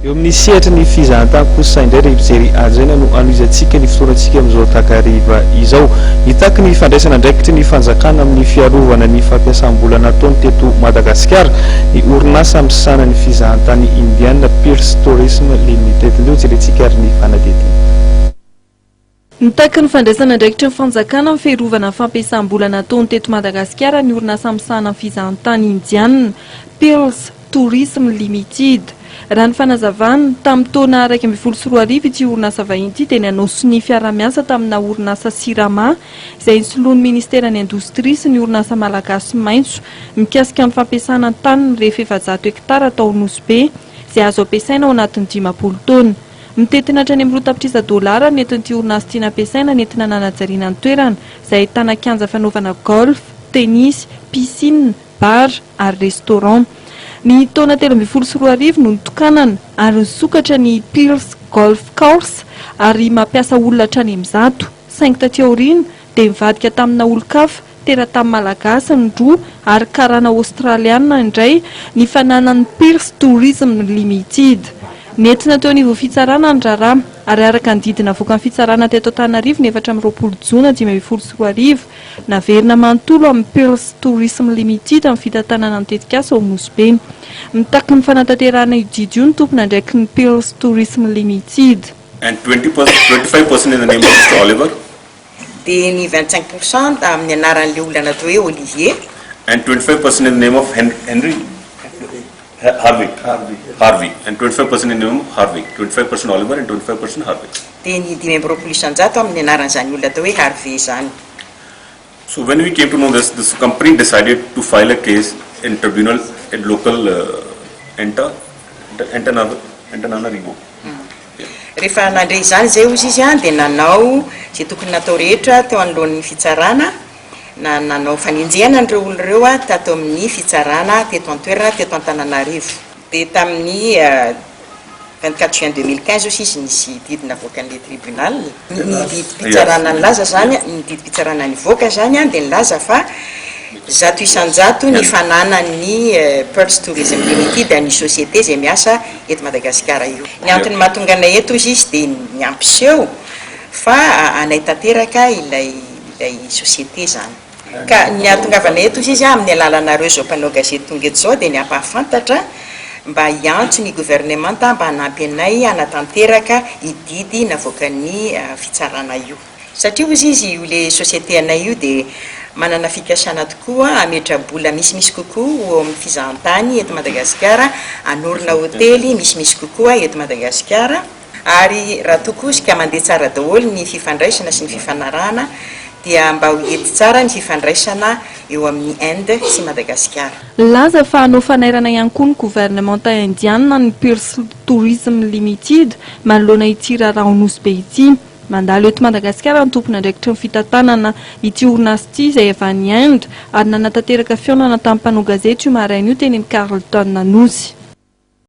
Eo amin'ny sehatry ny fizahantany kosa indray ry mpijery hajaina no hanohizantsika ny fotoanantsika amin'izao takariva izao. Mitaky ny fandraisana andraikitry ny fanjakana amin'ny fiarovana ny fampiasam-bola nataony teto Madagasikara ny orinasa misahana ny fizahantany indiana Pearls Tourism Limited. Ndeha hojerentsika ary ny fanadihadiana. Mitaky ny fandraisana andraikitry ny fanjakana amin'ny fiarovana ny fampiasam-bola nataony teto Madagasikara ny orinasa misahana ny fizahantany indiana Pearls Tourism Limited. Raha ny fanazavana, tamin'ny taona 2011 ity orinasa vahiny ity dia nanao sonia fiarahamiasa tamina orinasa Sirama izay nisoloan'ny ministeran'ny Indostria sy ny orinasa Malagasy Maitso mikasika ny fampiasana ny tany mirefy 400 hektara tao Nosy Be izay azo ampiasaina ao anatin'ny 50 taona. Mitentina hatrany amin'ny 2 tapitrisa dolara ny nentin'ity orinasa ity nampiasaina nentina nanajariana ny toerana izay ahitana kianja fanaovana golf, tenisy, piscine, bar ary restaurant. Ny taona 2013 no nitokanana ary nisokatra ny Pearls Golf Course ary mampiasa olona hatrany amin'ny 100. Saingy taty aoriana dia nivadika tamina olon-kafa, teratany malagasy ny roa ary karana aostraliana indray ny fananan'ny Pearls Tourism Limited. Nentina teo anivon'ny fitsarana ny raharaha ary araka ny didy navoakan'ny fitsarana teto Antananarivo ny 24 jona 2015, naverina manontolo amin'ny Pearls Tourism Limited amin'ny fitantanana ny tetikasa ao Nosy Be. Mitaky ny fanatanterahana io didy io ny tompon'andraikitry ny Pearls Tourism Limited. And 25% in the name of Mr. Oliver. Dia ny 25% amin'ny anaran'le olona natao hoe Olivier. And 25% in the name of Henry Harvey. Harvey. Harvey. And 25% in the name of Harvey. 25% Oliver and 25% Harvey. Dia ny 25% amin'ny anaran'izany olona atao hoe Harvey zany. So when we came to know this, this company decided to file a case in tribunal at local Antananarivo. Rehefa nandre izany zay ozy izy a dia nanao zay tokony natao rehetra teo anoloan'ny fitsarana na nanao fanenjehana an'ireo olona ireo a tato amin'ny fitsarana teto antoerana teto Antananarivo. Dia tamin'ny 24 juin 2015 ozy izy nisy didy navoakan'le tribunal. Ny didim-pitsarana nilaza zany, ny didim-pitsarana nivoaka zany a dia nilaza fa 100% ny fananany Pearls Tourism Limited, ny société zay miasa eto Madagasikara io. Ny antony mahatonga anay eto izy izy dia ny ampiseho fa anay tanteraka ilay société zany. Ka ny ahatongavana eto izy izy amin'ny alalanareo zao mpanao gazety tonga eto zao dia ny ampahafantatra mba hiantso ny gouvernemanta mba hanampy anay hanatanteraka ididy navoakan'ny fitsarana io. Satria ozy izy io le société anay io dia manana fikasana tokoa hametra-bola misimisy kokoa ho amin'ny fizahantany eto Madagasikara, hanorina hotely misimisy kokoa eto Madagasikara. Ary raha tokoa izy ka mandeha tsara daholo ny fifandraisana sy ny fifanarahana dia mba ho hety tsara ny fifandraisana eo amin'ny Inde sy Madagasikara. Laza fa hanao fanairana ihany koa ny governemanta indiana ny Pearls Tourism Limited manoloana ity raharaha ao Nosy Be ity. Mandalo eto Madagasikara ny tompon'andraikitry ny fitantanana ity orinasa ity izay avy any Inde ary nanatanteraka fihaonana tamin'ny mpanao gazety io maraina io teny amin'ny Carlton Anosy.